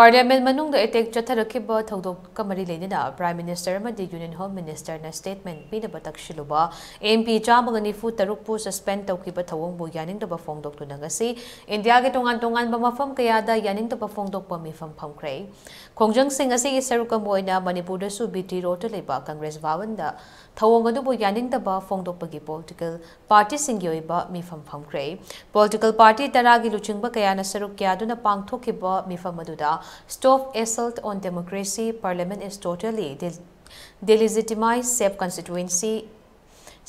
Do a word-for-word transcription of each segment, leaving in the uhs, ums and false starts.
Parliament ꯃꯅꯨꯡꯗ attack ꯆꯠꯊꯔꯛꯈꯤꯕ ꯊꯧꯗꯣꯛꯀ ꯃꯔꯤ ꯂꯩꯅꯅ Prime Minister ꯑꯃꯗꯤ Union Home Ministerꯅ statement ꯄꯤꯅꯕ ꯇꯛꯁꯤꯜꯂꯨꯕ MP ꯆꯥꯝꯃꯒ ꯅꯤꯐꯨ ꯇꯔꯨꯛꯄꯨ suspend ꯇꯧꯈꯤꯕ ꯊꯧꯑꯣꯡꯕꯨ ꯌꯥꯅꯤꯡꯗꯕ ꯐꯣꯡꯗꯣꯛꯇꯨꯅ ꯉꯁꯤ ꯏꯟꯗꯤꯌꯥꯒꯤ ꯇꯣꯉꯥꯟ ꯇꯣꯉꯥꯟꯕ ꯃꯐꯝ ꯀꯌꯥꯗ ꯌꯥꯅꯤꯡꯗꯕ ꯐꯣꯡꯗꯣꯛꯄ ꯃꯤꯐꯝ ꯐꯝꯈ꯭ꯔꯦ꯫ ꯈꯣꯡꯖꯪꯁꯤꯡ ꯑꯁꯤꯒꯤ ꯁꯔꯨꯛ ꯑꯃ ꯑꯣꯏꯅ ꯃꯅꯤꯄꯨꯔꯗꯁꯨ BT Roadꯇ ꯂꯩꯕ Congress ꯚꯥꯋꯟꯗ ꯊꯧꯑꯣꯡ ꯑꯗꯨꯕꯨ ꯌꯥꯅꯤꯡꯗꯕ ꯐꯣꯡꯗꯣꯛꯄꯒꯤ political partyꯁꯤꯡꯒꯤ ꯑꯣꯏꯕ ꯃꯤꯐꯝ ꯐꯝꯈ꯭ꯔꯦ꯫ Political party ꯇꯔꯥꯒꯤ ꯂꯨꯆꯤꯡꯕ ꯀꯌꯥꯅ ꯁꯔꯨꯛ ꯌꯥꯗꯨꯅ ꯄꯥꯡꯊꯣꯛꯈꯤꯕ ꯃꯤꯐꯝ ꯑꯗꯨꯗ Stop Assault on Democracy, Parliament is totally de-, Delegitimize, Save Constituency,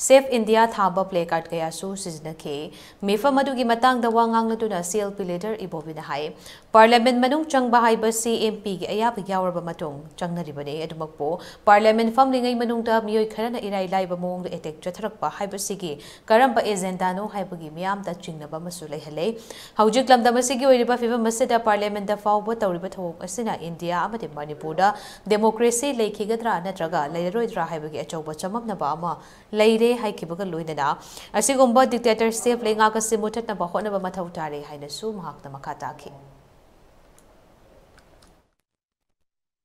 Save India ꯊꯥꯕ placard ꯀꯌꯥꯁꯨ ꯁꯤꯖꯤꯟꯅꯈꯤ꯫ ꯃꯤꯐꯝ ꯑꯗꯨꯒꯤ ꯃꯇꯥꯡꯗ ꯋꯥ ꯉꯥꯡꯂꯗꯨꯅ CLP leader ꯏꯕꯣꯕꯤꯅ ꯍꯥꯏ, Parliament ꯃꯅꯨꯡ ꯆꯪꯕ ꯍꯥꯏꯕꯁꯤ MPꯒꯤ ꯑꯌꯥꯕ ꯌꯥꯎꯔꯕ ꯃꯇꯨꯡ ꯆꯪꯅꯔꯤꯕꯅꯤ꯫ ꯑꯗꯨꯃꯛꯄꯨ Parliament ꯐꯝꯂꯤꯉꯩ ꯃꯅꯨꯡꯗ ꯃꯤꯑꯣꯏ ꯈꯔꯅ ꯏꯔꯥꯏ ꯂꯥꯏꯕ ꯃꯑꯣꯡꯗ attack ꯆꯠꯊꯔꯛꯄ ꯍꯥꯏꯕꯁꯤꯒꯤ ꯀꯔꯝꯕ agendaꯅꯣ ꯍꯥꯏꯕꯒꯤ ꯃꯤꯌꯥꯝꯗ ꯆꯤꯡꯅꯕ ꯑꯃꯁꯨ ꯂꯩꯍꯜꯂꯦ꯫ ꯍꯧꯖꯤꯛ ꯂꯝꯗꯝ ꯑꯁꯤꯒꯤ ꯑꯣꯏꯔꯤꯕ ꯐꯤꯕꯝ ꯑꯁꯤꯗ Parliamentꯇ ꯐꯥꯎꯕ ꯇꯧꯔꯤꯕ ꯊꯧꯑꯣꯡ ꯑꯁꯤꯅ ꯏꯟꯗꯤꯌꯥ ꯑꯃꯗꯤ ꯃꯅꯤꯄꯨꯔꯗ democracy ꯂꯩꯈꯤꯒꯗ꯭ꯔꯥ ꯅꯠꯇ꯭ꯔꯒ ꯂꯩꯔꯔꯣꯏꯗ꯭ꯔꯥ ꯍꯥꯏꯕꯒꯤ ꯑꯆꯧꯕ ꯆꯃꯝꯅꯕ ꯑꯃ ꯂꯩꯔꯦ ꯍꯥꯏꯈꯤꯕꯒ ꯂꯣꯏꯅꯅ ꯑꯁꯤꯒꯨꯝꯕ dictatorship ꯂꯩꯉꯥꯛ ꯑꯁꯤ ꯃꯨꯊꯠꯅꯕ ꯍꯣꯠꯅꯕ ꯃꯊꯧ ꯇꯥꯔꯦ ꯍꯥꯏꯅꯁꯨ ꯃꯍꯥꯛꯅ ꯃꯈꯥ ꯇꯥꯈꯤ꯫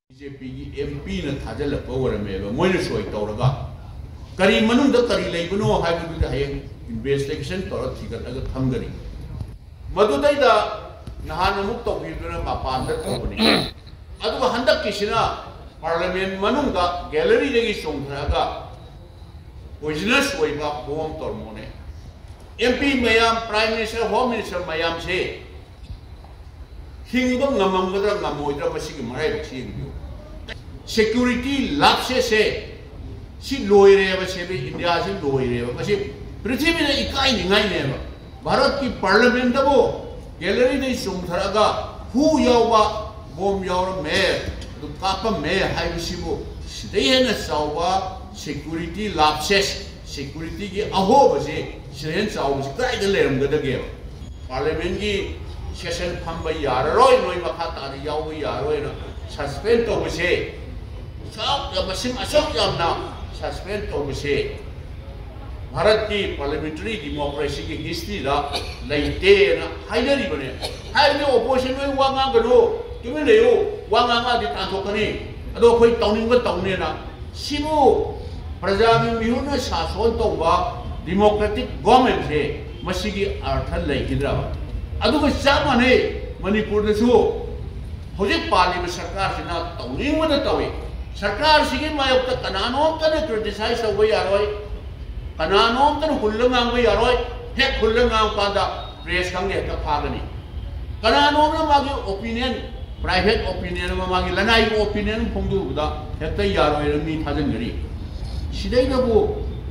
BJPꯒꯤ MPꯅ ꯊꯥꯖꯤꯜꯂꯛꯄ ꯑꯣꯏꯔꯝꯃꯦꯕ, ꯃꯣꯏꯅ ꯁꯣꯏ ꯇꯧꯔꯒ꯫ ꯀꯔꯤ ꯃꯅꯨꯡꯗ ꯀꯔꯤ ꯂꯩꯕꯅꯣ ꯍꯥꯏꯕꯗꯨꯗꯤ ꯍꯌꯦꯡ investigation ꯇꯧꯔꯒ ꯊꯤꯒꯠꯂꯒ ꯈꯪꯒꯅꯤ꯫ ꯃꯗꯨꯗꯩꯗ ꯅꯍꯥꯟ ꯑꯃꯨꯛ ꯇꯧꯈꯤꯕꯗꯨꯅ ꯃꯄꯥꯟꯗ ꯇꯧꯕꯅꯤ꯫ ꯑꯗꯨꯒ ꯍꯟꯗꯛꯀꯤꯁꯤꯅ Parliament ꯃꯅꯨꯡꯗ galleryꯗꯒꯤ ꯆꯣꯡꯊꯔꯛꯑꯒ poisonous ꯑꯣꯏꯕ bomb ꯇꯧꯔꯝꯃꯣꯅꯦ꯫ MP ꯃꯌꯥꯝ, Prime Minister, Home Minister ꯃꯌꯥꯝꯁꯦ ꯍꯤꯡꯕ ꯉꯝꯃꯝꯒꯗ꯭ꯔꯥ ꯉꯝꯃꯣꯏꯗ꯭ꯔꯥ ꯃꯁꯤꯒꯤ ꯃꯔꯥꯏꯕꯛꯁꯤ ꯌꯦꯡꯕꯤꯌꯨ꯫ Security lapsesꯁꯦ ꯁꯤ ꯂꯣꯏꯔꯦꯕ, ꯁꯦꯕꯤ ꯏꯟꯗꯤꯌꯥꯁꯤ ꯂꯣꯏꯔꯦꯕ꯫ ꯃꯁꯤ ꯄ꯭ꯔꯤꯊꯤꯕꯤꯗ ꯏꯀꯥꯏꯅꯤꯡꯉꯥꯏꯅꯦꯕ꯫ ꯚꯥꯔꯠꯀꯤ Parliamentꯇꯕꯨ galleryꯗꯒꯤ ꯆꯣꯡꯊꯔꯛꯑꯒ ꯍꯨ ꯌꯥꯎꯕ bomb ꯌꯥꯎꯔꯝꯃꯦ, ꯑꯗꯨ ꯀꯥꯞꯄꯝꯃꯦ ꯍꯥꯏꯕꯁꯤꯕꯨ ꯁꯤꯗꯩ ꯍꯦꯟꯅ ꯆꯥꯎꯕ security lapses, securityꯒꯤ ꯑꯍꯣꯕꯁꯤ ꯁꯤꯗꯩ ꯍꯦꯟꯅ ꯆꯥꯎꯕꯁꯤ ꯀꯗꯥꯏꯗ ꯂꯩꯔꯝꯒꯗꯒꯦꯕ? Parliamentꯀꯤ session ꯐꯝꯕ ꯌꯥꯔꯔꯣꯏ, ꯅꯣꯏ ꯃꯈꯥ ꯇꯥꯅ ꯌꯥꯎꯕ ꯌꯥꯔꯔꯣꯏꯅ suspend ꯇꯧꯕꯁꯦ, ꯁꯨꯛ ꯌꯥꯝ, ꯃꯁꯤꯡ ꯑꯁꯨꯛ ꯌꯥꯝꯅ suspend ꯇꯧꯕꯁꯦ ꯚꯥꯔꯠꯀꯤ parliamentary democracyꯒꯤ historyꯗ ꯂꯩꯇꯦꯅ ꯍꯥꯏꯅꯔꯤꯕꯅꯦ꯫ ꯍꯥꯏꯕꯗꯤ opposition ꯅꯣꯏ ꯋꯥ ꯉꯥꯡꯒꯅꯨ, ꯇꯨꯃꯤꯟ ꯂꯩꯌꯨ, ꯋꯥ ꯉꯥꯡꯉꯛꯑꯗꯤ ꯇꯥꯟꯊꯣꯛꯀꯅꯤ꯫ ꯑꯗꯣ ꯑꯩꯈꯣꯏ ꯇꯧꯅꯤꯡꯕ ꯇꯧꯅꯦꯅ, ꯁꯤꯕꯨ ꯄ꯭ꯔꯖꯥꯒꯤ ꯃꯤꯍꯨꯠꯅ ꯁꯥꯁꯣꯟ ꯇꯧꯕ democratic governmentꯁꯦ ꯃꯁꯤꯒꯤ ꯑꯔꯊ ꯂꯩꯈꯤꯗ꯭ꯔꯕ? ꯑꯗꯨꯒ ꯆꯞ ꯃꯥꯟꯅꯩ, ꯃꯅꯤꯄꯨꯔꯗꯁꯨ ꯍꯧꯖꯤꯛ ꯄꯥꯜꯂꯤꯕ ꯁꯔꯀꯥꯔꯁꯤꯅ ꯇꯧꯅꯤꯡꯕꯗ ꯇꯧꯏ꯫ ꯁꯔꯀꯥꯔꯁꯤꯒꯤ ꯃꯥꯌꯣꯛꯇ ꯀꯅꯥꯅꯣꯝꯇꯅ criticize ꯇꯧꯕ ꯌꯥꯔꯣꯏ, ꯀꯅꯥꯅꯣꯝꯇꯅ ꯍꯨꯜꯂ ꯉꯥꯡꯕ ꯌꯥꯔꯣꯏ꯫ ꯍꯦꯛ ꯍꯨꯜꯂ ꯉꯥꯡꯕ ꯀꯥꯟꯗ press ꯈꯪꯗꯦ ꯍꯦꯛꯇ ꯐꯥꯒꯅꯤ꯫ ꯀꯅꯥꯅꯣꯝꯅ ꯃꯥꯒꯤ opinion, private opinion ꯑꯃ, ꯃꯥꯒꯤ ꯂꯅꯥꯏꯒꯤ opinion ꯑꯃ ꯐꯣꯡꯗꯣꯛꯎꯕꯗ ꯍꯦꯛꯇ ꯌꯥꯔꯣꯏꯅ ꯃꯤ ꯊꯥꯖꯤꯟꯒꯅꯤ꯫ ꯁꯤꯗꯩꯗꯕꯨ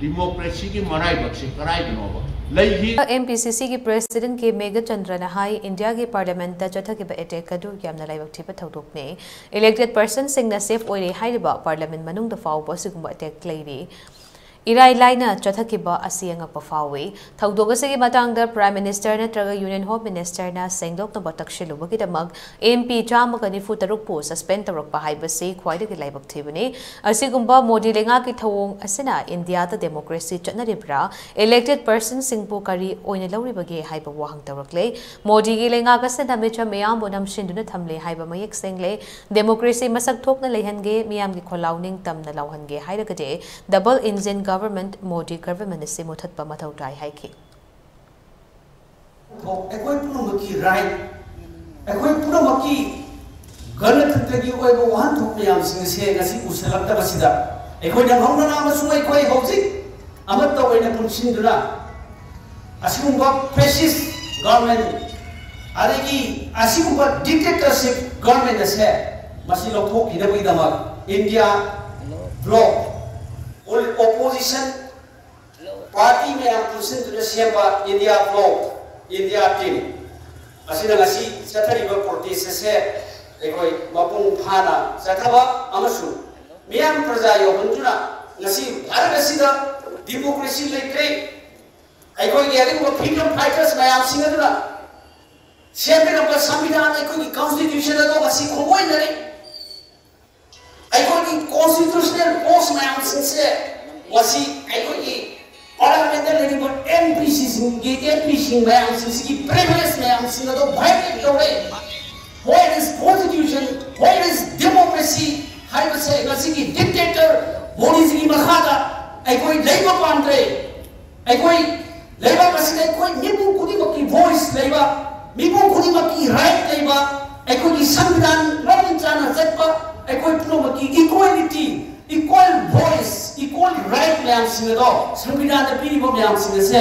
democracyꯒꯤ ꯃꯔꯥꯏꯕꯛꯁꯦ ꯀꯔꯥꯏꯗꯅꯣꯕ ꯂꯩꯈꯤ? ꯑꯦꯝ ꯄꯤ ꯁꯤ ꯁꯤꯒꯤ president ꯀꯦ ꯃꯦꯘꯆꯟꯗ꯭ꯔꯅ ꯍꯥꯏ, ꯏꯟꯗꯤꯌꯥꯒꯤ parliamentꯇ ꯆꯠꯊꯈꯤꯕ attack ꯑꯗꯨ ꯌꯥꯝꯅ ꯂꯥꯏꯕꯛ ꯊꯤꯕ ꯊꯧꯗꯣꯛꯅꯤ꯫ Elected personꯁꯤꯡꯅ safe ꯑꯣꯏꯔꯦ ꯍꯥꯏꯔꯤꯕ parliament ꯃꯅꯨꯡꯗ ꯐꯥꯎꯕ ꯑꯁꯤꯒꯨꯝꯕ attack ꯂꯩꯔꯤ꯫ ꯏꯔꯥꯏ ꯂꯥꯏꯅ ꯆꯠꯊꯈꯤꯕ ꯑꯁꯤ ꯑꯉꯛꯄ ꯐꯥꯎꯏ꯫ ꯊꯧꯗꯣꯛ ꯑꯁꯤꯒꯤ ꯃꯇꯥꯡꯗ Prime Minister ꯅꯠꯇ꯭ꯔꯒ Union Home Ministerꯅ ꯁꯦꯡꯗꯣꯛꯅꯕ ꯇꯛꯁꯤꯜꯂꯨꯕꯒꯤꯗꯃꯛ M P ꯆꯥꯝꯃꯒ ꯅꯤꯐꯨ ꯇꯔꯨꯛꯄꯨ suspend ꯇꯧꯔꯛꯄ ꯍꯥꯏꯕꯁꯤ ꯈ꯭ꯋꯥꯏꯗꯒꯤ ꯂꯥꯏꯕꯛ ꯊꯤꯕꯅꯤ꯫ ꯑꯁꯤꯒꯨꯝꯕ ꯃꯣꯗꯤ ꯂꯩꯉꯥꯛꯀꯤ ꯊꯧꯑꯣꯡ ꯑꯁꯤꯅ ꯏꯟꯗꯤꯌꯥꯗ democracy ꯆꯠꯅꯔꯤꯕ꯭ꯔꯥ? Elected personꯁꯤꯡꯕꯨ ꯀꯔꯤ ꯑꯣꯏꯅ ꯂꯧꯔꯤꯕꯒꯦ ꯍꯥꯏꯕ ꯋꯥꯍꯪ ꯇꯧꯔꯛꯂꯦ꯫ ꯃꯣꯗꯤꯒꯤ ꯂꯩꯉꯥꯛ ꯑꯁꯤꯅ ꯃꯤꯆꯝ ꯃꯤꯌꯥꯝꯕꯨ ꯅꯝꯁꯤꯟꯗꯨꯅ ꯊꯝꯂꯦ ꯍꯥꯏꯕ ꯃꯌꯦꯛ ꯁꯦꯡꯂꯦ꯫ Democracy ꯃꯁꯛ ꯊꯣꯛꯅ ꯂꯩꯍꯟꯒꯦ, ꯃꯤꯌꯥꯝꯒꯤ ꯈꯣꯜꯂꯥꯎ ꯅꯤꯡꯇꯝꯅ ꯂꯥꯎꯍꯟꯒꯦ ꯍꯥꯏꯔꯒꯗꯤ double engine government, Modi government ꯑꯁꯤ ꯃꯨꯊꯠꯄ ꯃꯊꯧ ꯇꯥꯏ ꯍꯥꯏꯈꯤ꯫ ꯑꯩꯈꯣꯏ ꯄꯨꯝꯅꯃꯛꯀꯤ right, ꯑꯩꯈꯣꯏ ꯄꯨꯝꯅꯃꯛꯀꯤ ꯒꯅꯇꯟꯇ꯭ꯔꯒꯤ ꯑꯣꯏꯕ ꯋꯥꯍꯟꯊꯣꯛ ꯃꯌꯥꯝꯁꯤꯡ ꯑꯁꯦ ꯉꯁꯤ ꯎꯁꯤꯜꯂꯛꯇꯕꯁꯤꯗ ꯑꯩꯈꯣꯏ ꯅꯪꯍꯧꯗꯅ ꯑꯃꯁꯨꯡ ꯑꯩꯈꯣꯏ ꯍꯧꯖꯤꯛ ꯑꯃꯠꯇ ꯑꯣꯏꯅ ꯄꯨꯟꯁꯤꯟꯗꯨꯅ ꯑꯁꯤꯒꯨꯝꯕ fascist government ꯑꯗꯒꯤ ꯑꯁꯤꯒꯨꯝꯕ dictatorship government ꯑꯁꯦ ꯃꯁꯤ ꯂꯧꯊꯣꯛꯈꯤꯅꯕꯒꯤꯗꯃꯛ India bloc, opposition party ꯃꯌꯥꯝ ꯄꯨꯟꯁꯤꯟꯗꯨꯅ ꯁꯦꯝꯕ India bloc, India team ꯑꯁꯤꯅ ꯉꯁꯤ ꯆꯠꯊꯔꯤꯕ protest ꯑꯁꯦ ꯑꯩꯈꯣꯏ ꯃꯄꯨꯡ ꯐꯥꯅ ꯆꯠꯊꯕ ꯑꯃꯁꯨꯡ ꯃꯤꯌꯥꯝ ꯄ꯭ꯔꯖꯥ ꯌꯧꯍꯟꯗꯨꯅ ꯉꯁꯤ ꯚꯥꯔꯠ ꯑꯁꯤꯗ democracy ꯂꯩꯇ꯭ꯔꯦ, ꯑꯩꯈꯣꯏꯒꯤ ꯑꯗꯨꯒꯨꯝꯕ freedom fighters ꯃꯌꯥꯝꯁꯤꯡ ꯑꯗꯨꯅ ꯁꯦꯝꯕꯤꯔꯝꯕ ꯁꯪꯕꯤꯙꯥꯟ, ꯑꯩꯈꯣꯏꯒꯤ constitution ꯑꯗꯣ ꯉꯁꯤ ꯈꯣꯡꯒꯣꯏꯅꯔꯦ꯫ ꯑꯩꯈꯣꯏꯒꯤ constitutional post ꯃꯌꯥꯝꯁꯤꯡꯁꯦ ꯉꯁꯤ ꯑꯩꯈꯣꯏꯒꯤ parliamentꯇ ꯂꯩꯔꯤꯕ M P ꯁꯤꯡꯒꯤ, M P ꯁꯤꯡ ꯃꯌꯥꯝꯁꯤꯡꯁꯤꯒꯤ privilege ꯃꯌꯥꯝꯁꯤꯡ ꯑꯗꯣ violate ꯇꯧꯔꯦ꯫ Where is constitution? Where is democracy? ꯍꯥꯏꯕꯁꯦ ꯉꯁꯤꯒꯤ dictator ꯃꯣꯗꯤꯖꯤꯒꯤ ꯃꯈꯥꯗ ꯑꯩꯈꯣꯏ ꯂꯩꯕ ꯄꯥꯝꯗ꯭ꯔꯦ꯫ ꯑꯩꯈꯣꯏ ꯂꯩꯕꯥꯛ ꯑꯁꯤꯗ ꯑꯩꯈꯣꯏ ꯃꯤꯄꯨꯝ ꯈꯨꯗꯤꯡꯃꯛꯀꯤ voice ꯂꯩꯕ, ꯃꯤꯄꯨꯝ ꯈꯨꯗꯤꯡꯃꯛꯀꯤ right ꯂꯩꯕ, ꯑꯩꯈꯣꯏꯒꯤ ꯁꯪꯕꯤꯙꯥꯟ ꯃꯔꯝ ꯆꯥꯅ ꯆꯠꯄ, ꯑꯩꯈꯣꯏ ꯄꯨꯝꯅꯃꯛꯀꯤ equality, equal voice, equal right ꯃꯌꯥꯝꯁꯤꯡ ꯑꯗꯣ, ꯁꯪꯕꯤꯙꯥꯟꯗ ꯄꯤꯔꯤꯕ ꯃꯌꯥꯝꯁꯤꯡ ꯑꯁꯦ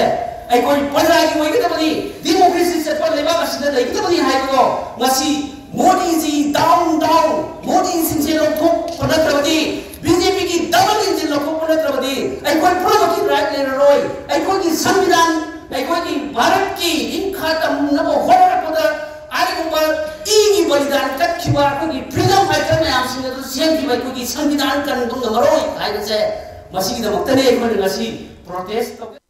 ꯑꯩꯈꯣꯏ ꯄ꯭ꯔꯖꯥꯒꯤ ꯑꯣꯏꯒꯗꯕꯅꯤ, democracy ꯆꯠꯄ ꯂꯩꯕꯥꯛ ꯑꯁꯤꯗ ꯂꯩꯒꯗꯕꯅꯤ ꯍꯥꯏꯕꯗꯣ ꯉꯁꯤ ꯃꯣꯗꯤꯖꯤ down, down, ꯃꯣꯗꯤꯁꯤꯡꯁꯦ ꯂꯧꯊꯣꯛꯄ ꯅꯠꯇ꯭ꯔꯕꯗꯤ, BJPꯒꯤ double engine ꯂꯧꯊꯣꯛꯄ ꯅꯠꯇ꯭ꯔꯕꯗꯤ ꯑꯩꯈꯣꯏ ꯄꯨꯝꯅꯃꯛꯀꯤ right ꯂꯩꯔꯔꯣꯏ꯫ ꯑꯩꯈꯣꯏꯒꯤ ꯁꯪꯕꯤꯙꯥꯟ, ꯑꯩꯈꯣꯏꯒꯤ ꯚꯥꯔꯠꯀꯤ ꯅꯤꯡꯈꯥ ꯇꯝꯅꯕ ꯍꯣꯠꯅꯔꯛꯄꯗ ꯑꯔꯤꯒꯨꯝꯕ ꯏꯒꯤ ꯕꯂꯤꯗꯥꯟ ꯀꯠꯈꯤꯕ ꯑꯩꯈꯣꯏꯒꯤ freedom fighter ꯃꯌꯥꯝꯁꯤꯡ ꯑꯗꯨ ꯆꯦꯟꯈꯤꯕ ꯑꯩꯈꯣꯏꯒꯤ ꯁꯪꯕꯤꯙꯥꯟ ꯀꯟꯕ ꯉꯝꯃꯔꯣꯏ ꯍꯥꯏꯕꯁꯦ, ꯃꯁꯤꯒꯤꯗꯃꯛꯇꯅꯤ ꯑꯩꯈꯣꯏꯅ ꯉꯁꯤ protest ꯇꯧ